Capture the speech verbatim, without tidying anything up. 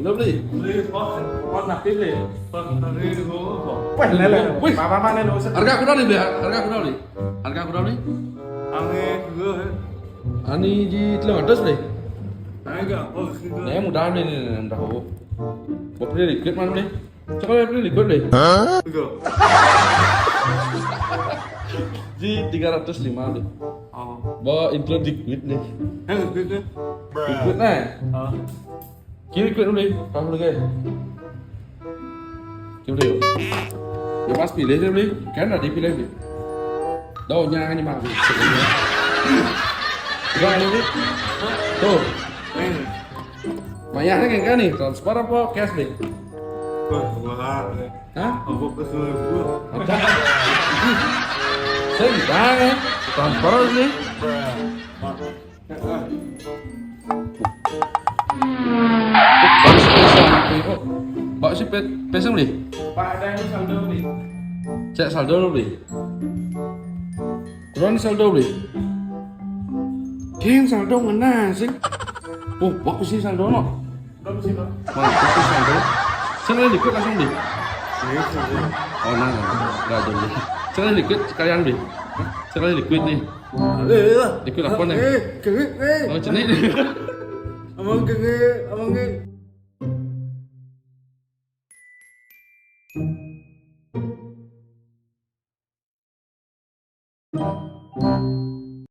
Lo beli. Beli, oh, oh, nanti beli. Nanti gua. Wih, lele. Wih. Apa mana lo? Harga aku nih beli. Harga aku nih. Harga aku nih. Aneh gua. Ani di telung atus beli. Aneh gak? Oh, gua. Nah, mudah beli nih, mudah aku. Mau beli liquid mana beli? Coba beli liquid beli. Gua. Di tiga ratus lima beli. Oh. Bawa include liquid nih. Eh, gitu. Liquid nih. Oh. Kiri liquid beli. Kamu beli. Coba dulu. Ya pas pilih deh beli. Kan ada pilih beli. Daunnya kan mah. Gua ada beli. Tuh. Eh, Mayarnya kayak nih, transfer apa cash beli? wah, gua. Hah? Aku kesel gua. Apa? Saya enggak ya. Transfer nih. Mbak si pet pesem nih. Pak, ada yang saldo nih. Cek saldo dulu nih. Kurang saldo nih. King saldo mana sih? Oh, waktu sih saldo no. Belum sih, Pak. Wah, itu sih saldo. Saya liquid langsung nih. Iya, saldo. Oh, nah, nah, nggak ada nih. Saya liquid sekalian nih. Saya liquid nih. Eh, Liquid apa nih? Eh, kering, eh. Oh, jenis. Abang kering, abang kering.